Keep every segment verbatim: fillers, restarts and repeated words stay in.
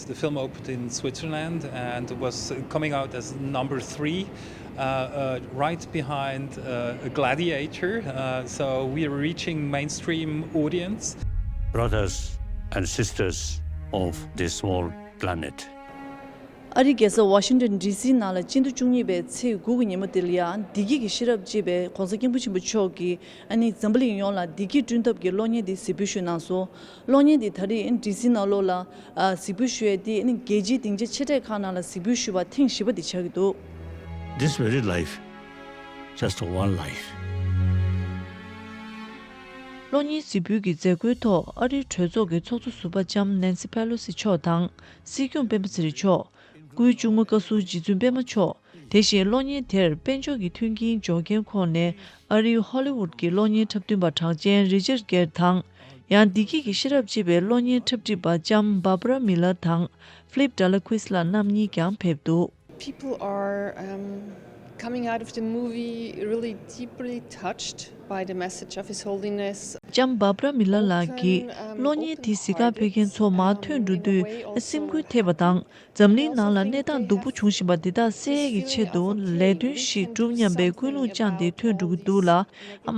The film opened in Switzerland and was coming out as number three, uh, uh, right behind uh, Gladiator. Uh, so we are reaching mainstream audience. Brothers and sisters of this small planet. ཨ་རིའི་རྒྱལ་ས་ཝ་ཤིང་ཏོན་ཌི་སི་ནང་ལ་སྤྱི་ཟླ་བཅུ་གཉིས་པའི་ཚེས་དགུ་གི་ཉིན་མོ་དེ་ལ་ཡང་བདེ་སྐྱིད་ཀྱི་ཤེས་རབ་ཅེས་པའི་གོང་ས་སྐྱབས་མགོན་ཆེན་པོ་མཆོག་གིས་ཨ་ནི་འཛམ་བུ་གླིང་ཡོངས་ལ་བདེ་སྐྱིད་བསྐྲུན་ཐབས་ཀྱི་གློག་བརྙན་དེ་གཟིགས་འབུལ་ཞུས་གནང་སོང་། གློག་བརྙན་དེ་ད་རེས་ཨ་ནི་ཌི་སི་ནང་ལོགས་ལ་ཨ་གཟིགས་འབུལ་ཞུ་ཡས་དེ་ཨ་ནི་རྒྱལ་སྤྱིའི་སྡིངས་ཆ་ཆེ་གྲས་ཁག་ནང་ལ་གཟིགས་འབུལ་ཞུས་པ་ཐེངས་བཞི་པ་དེ་ཆགས་ཀྱི་འདུག This very life, just one life. གློག་བརྙན་གཟིགས་འབུལ་གྱི་མཛད་སྒོའི་ཐོག་ཨ་རིའི་གྲོས་ཚོགས་ཀྱི་ཚོགས་གཙོ་ཟུར་པ་ལྕམ་ནེན་སི་ཕེ་ལོ་སི་མཆོག་དང་། སྲིད་སྐྱོང་སྤེན་པ་ཚེ་རིང་མཆོག་སྐུའི་གཅུང་མོ་བཀའ་ཟུར་རྗེ་བཙུན་པད་མ་མཆོག་དེ་བཞིན་གློག་བརྙན་དེར་དཔལ་འབྱོར་གྱི་མཐུན་རྐྱེན་སྦྱོར་མཁན་ཁོངས་ནས་ཨ་རིའི་ཧོ་ལི་ཝུད་ཀྱི་གློག་བརྙན་འཁྲབ་སྟོན་པ་གྲགས་ཅན་རི་ཅར་གེར་དང་། ཡང་བདེ་སྐྱིད་ཀྱི་ཤེས་རབ་ཅེས་པའི་གློག་བརྙན་འཁྲབ་ཁྲིད་པ་ལྕམ་བྷར་བྷ་ར་མི་ལར་དང་ཕི་ལིབ་ཌ་ལ་ཁུས་ལ་རྣམ་གཉིས་ཀྱང་ཕེབས་འདུག People are um, coming out of the movie really deeply touched by the message of His Holiness. ལྕམ་བྷར་བྷ་ར་མི་ལར་ལགས་ཀྱིས་གློག་བརྙན་དེ་གཟིགས་གར་ཕེབས་མཁན་ཚོ་མར་ཐོན་འགྲོ་དུས་སེམས་འགུལ་ཐེབས་པ་དང་། འཛམ་གླིང་ནང་ལ་གནས་སྟངས་སྡུག་པོ་བྱུང་བཞིན་པ་འདི་དག་སེལ་ཡས་ཀྱི་ཆེད་དུ་ལས་དོན་ཞིག་སྒྲུབ་སྙམ་པའི་ཀུན་སློང་བཅངས་ཏེ་ཐོན་འགྲོ་གི་འདུག་ལ།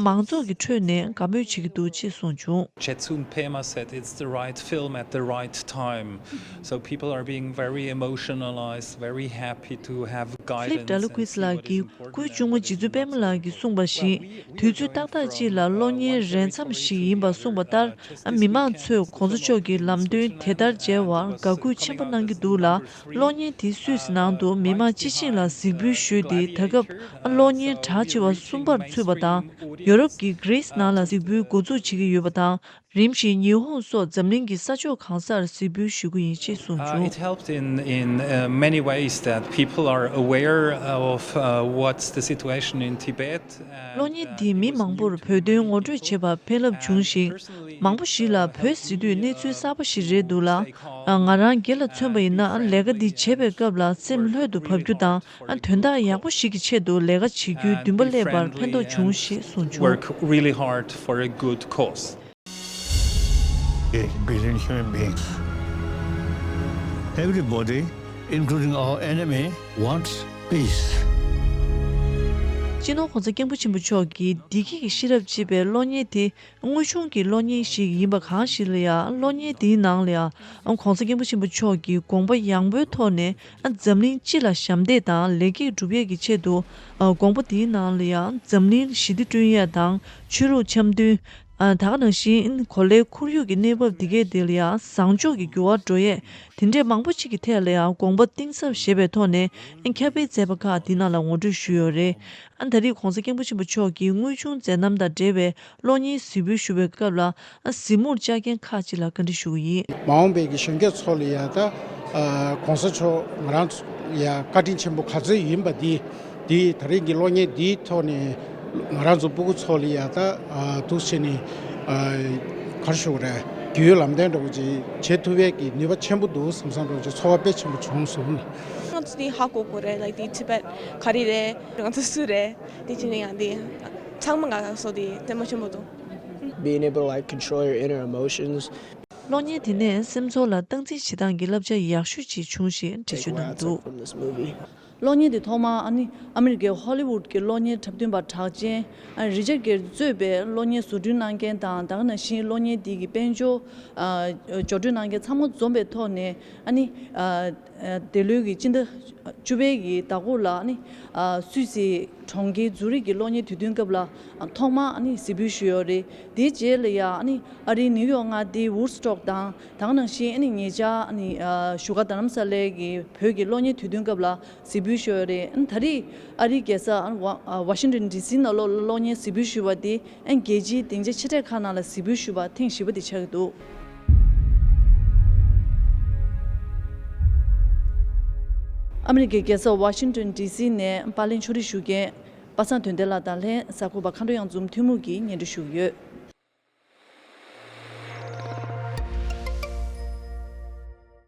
མང་ཚོགས་ཀྱི་ཁྲོད་ནས་དགའ་མོས་བྱེད་ཀྱི་འདུག་ཅེས་གསུངས་བྱུང་། Jetsun Pema said it's the right film at the right time. So people are being very emotionalized, very happy to have guidance. ཕི་ལིབ་ཌ་ལུ་ཁུས་ལགས་ཀྱིས་སྐུའི་གཅུང་མོ་རྗེ་བཙུན་པད་མ་ལགས་ཀྱིས་གསུངས་པ་བཞིན། དུས་ཚོད་ཏག་ཏག་ཅིག་ལ་གློག་བརྙན་རན་མཚམས་ཤིག་ཡིན་པ་གསུངས་པ་ལྟར། མི་མང་ཚོས་གོང་ས་མཆོག་གི་ལམ་སྟོན་དེ་ལྟར་མཇལ་བར་དགའ་གུས་ཆེན་པོ་གནང་གི་འདུག་ལ། གློག་བརྙན་དེ་སུད་སི་ནང་དུ་མི་མང་སྤྱི་བྱིངས་ལ་གཟིགས་འབུལ་ཞུས་ཏེ། ད་སྐབས་གློག་བརྙན་གྲགས་ཆེ་བ་གསུམ་པར་ཚུད་པ་དང་། ཡོ་རོབ་ཀྱི་གྷི་རིས་ནང་ལ་གཟིགས་འབུལ་འགོ་འཛུགས་བྱེད་ཀྱི་ཡོད་པ་དང་། རིམ་བཞིན་ཉི་ཧོང་སོགས་འཛམ་གླིང་གི་ས་ཕྱོགས་གང་སར་གཟིགས་འབུལ་ཞུ་གི་ཡིན་ཅེས་གསུངས་བྱུང་། Uh, it helped in, in uh, many ways that people are aware of uh, what's the situation in Tibet. གློག་བརྙན་འདིས་མི་མང་པོར་བོད་དོན་ངོ་སྤྲོད་བྱེད་པར་ཕན་རླབས་བྱུང་ཞིང་། མང་པོ་ཞིག་ལ་བོད་ཟེར་དུས་གནས་ཚུལ་གསར་པ་ཞིག་རེད་འདུག་ལ། ང་རང་སྒེར་ལ་མཚོན་པ་ཡིན་ན། ལས་ཀ་འདི་བྱེད་པའི་སྐབས་ལ་སེམས་ལྷོད་དུ་བབས་རྒྱུ་དང་། དོན་དག་ཡག་པོ་ཞིག་གི་ཆེད་དུ་ལས་ཀ་བྱེད་རྒྱུའི་འདུན་པ་སླེབས་པར་ཕན་ཐོགས་བྱུང་ཞེས་གསུངས་བྱུང་། Work really hard for a good cause. Billion human beings. Everybody, including our enemy, wants peace. སྤྱི་ནོར་༧གོང་ས་༧སྐྱབས་མགོན་ཆེན་པོ་མཆོག་གིས་བདེ་སྐྱིད་ཀྱི་ཤེས་རབ་ཅེས་པའི་གློག་བརྙན་དེ་དངོས་བྱུང་གི་གློག་བརྙན་ཞིག་ཡིན་པ་གང་ཞིག་ལ་ཡང་། གློག་བརྙན་དེའི་ནང་ལ་ཡང་༧གོང་ས་༧སྐྱབས་མགོན་ཆེན་པོ་མཆོག་གིས་དགོངས་པ་ཡངས་པོའི་ཐོག་ནས་འཛམ་གླིང་སྤྱི་ལ་ཞབས་འདེགས་དང་ལེགས་སྐྱེས་སྒྲུབ་ཡས་ཀྱི་ཆེད་དུ། དགོངས་པ་དེའི་ནང་ལ་ཡང་འཛམ་གླིང་ཞི་བདེ་བསྐྲུན་ཡས་དང་ཆོས་ལུགས་འཆམ་མཐུན། ཨ། ད་ག་ནང་བཞིན་གོ་ལའི་ཁོར་ཡུག་གི་གནས་བབ་འདི་གའི་དེ་ལ་ཡང་བཟང་ཕྱོགས་ཀྱི་འགྱུར་བ་འགྲོ་ཡས་དེ་འདྲས་མང་པོ་ཅིག་གི་ཐད་ལ་ཡང་དགོངས་པ་གཏིང་ཟབ་བཞེས་པའི་ཐོག་ནས་ཁྱབ་སྤེལ་མཛད་པ་ཁག་འདི་ནང་ལ་ངོ་སྤྲོད་ཞུས་ཡོད་རེད། ཨ། ད་རེས་༧གོང་ས་༧སྐྱབས་མགོན་ཆེན་པོ་མཆོག་གིས་དངོས་བྱུང་མཛད་རྣམ་དང་འབྲེལ་བའི་གློག་བརྙན་གཟིགས་འབུལ་ཞུ་བའི་སྐབས་ལ། ཨ། གཟིགས་མོར་བཅར་མཁན་ཁག་ཅིག་ལ་བཀའ་འདྲི་ཞུ་གི་ཡིན། མ་འོངས་པའི་གི་གཞོན་སྐྱེས་ཚོ་ལ་ཡང་ད་ཨ་༧གོང་ས་མཆོག་ང་རང་ཚོ་ཡ་བཀའ་དྲིན་ཆེན་པོ་ག་ཚོད་ཡིན་པ་འདི། འདི་ད་རིང་གི་གློག་བརྙན་འདིའི་ཐོག་ནས་ང་རང་ཚོ་སྤུ་གུ་ཚོ་ལ་ཡ་ད་ཨ་འདུག་བྱས་ནས་ཨ་ག་རེ་ཞུ་དགོས་རེད། རྒྱུས་ཡོད་ལམ་སྟོན་འདྲ་བོ་ཅིག་བྱེད་ཐུབ་ཡས་ཀྱི་ནུས་པ་ཆེན་པོ་འདུག་བསམ་བསམ་འདྲ་བོ་ཅིག་ཚོར་བ་དཔེ་ཆེན་པོ་བྱུང་སོང་། ང་ཚོ་འདི་ཧ་གོ་དགོས་རེད། ལའིཀ་འདི་ཊི་བེཊ་ག་རེ་རེད། ང་ཚོ་སུ་རེད། འདི་བྱས་ནས་ཡང་འདི་ཚང་མ་ང་ཚོ་འདི་ལྟད་མོ་ཆེན་པོ་འདུག Being able to like control your inner emotions. གློག་བརྙན་དེ་ནས་སེམས་ཚོར་ལ་སྟངས་འཛིན་བྱེད་སྟངས་ཀྱི་བསླབ་བྱ་ཡག་ཤོས་ཅིག་བྱུང་ཞེས་འགྲེལ་བརྗོད་གནང་འདུག Take what I took from this movie. གློག་བརྙན་དེ་ཐོག་མར་ཨ་ནི་ཨ་མི་རི་ཀའི་ཧོ་ལི་ཝུད་ཀྱི་གློག་བརྙན་འཁྲབ་སྟོན་པ་གྲགས་ཅན་ཨ་རི་ཅར་གེར་གཙོས་པའི་གློག་བརྙན་བཟོ་སྐྲུན་གནང་མཁན་དང་། ད་ག་ནང་བཞིན་གློག་བརྙན་དེ་གི་དཔལ་འབྱོར་ཨ་འབྱོར་སྤྲོད་གནང་མཁན་ཚང་མ་འཛོམས་པའི་ཐོག་ནས་ཨ་ནི་ཨ་ཨ་འདི་ལོའི་གི་སྤྱི་ཟླ་བཅུ་པའི་གི་ཟླ་གོར་ལ་ཨ་ནི་ཨ་སུད་སི་གྲོང་ཁྱེར་ཛུ་རིག་གི་གློག་བརྙན་དུས་སྟོན་སྐབས་ལ་ཨ་ཐོག་མར་ཨ་ནི་གཟིགས་འབུལ་ཞུས་ཡོད་རེད། དེའི་རྗེས་ལ་ཡང་ཨ་ནི་ཨ་རིའི་ནིའུ་ཡོག་མངའ་སྡེའི་ཝུཌ་སི་ཊོག་དང་། ད་ག་ནང་བཞིན་ཨ་ནི་ཉེ་ཆར་ཨ་ནི་ཨ་བཞུགས་སྒར་རྡ་རམ་ས་ལའི་གི་བོད་ཀྱི་གློག་བརྙན་དུས་སྟོན་སྐབས་ལ་གཟིགས་འབུལ་ཞུས་ཡོད་རེད། ཨ་ནི་ད་རེས་ཨ་རིའི་རྒྱལ་ས་ཨ་ནི་ཝ་ཨ་ཝ་ཤིང་ཊོན་ཌི་སི་ནང་ལོགས་ལ་གློག་བརྙན་གཟིགས་འབུལ་ཞུས་པ་དེ། ཨན་རྒྱལ་སྤྱིའི་སྡིངས་ཆ་ཆེ་གྲས་ཁག་ནང་ལ་གཟིགས་འབུལ་ཞུས་པ་ཐེངས་བཞི་པ་དེ་ཆགས་ཀྱི་འདུག་ཨ་མི་རི་ཀའི་རྒྱལ་ས་ཝ་ཤིང་ཊོན་ཌི་སི་ནས་པར་ལེན་ཕྱོགས་སྒྲིག་ཞུ་མཁན་པ་སངས་དོན་ལྡན་ལགས་དང་ལྷན་གསར་འགོད་པ་མཁའ་འགྲོ་གཡང་འཛོམས་ཐུན་མོང་གིས་སྙན་སྒྲོན་ཞུ་གི་ཡོད།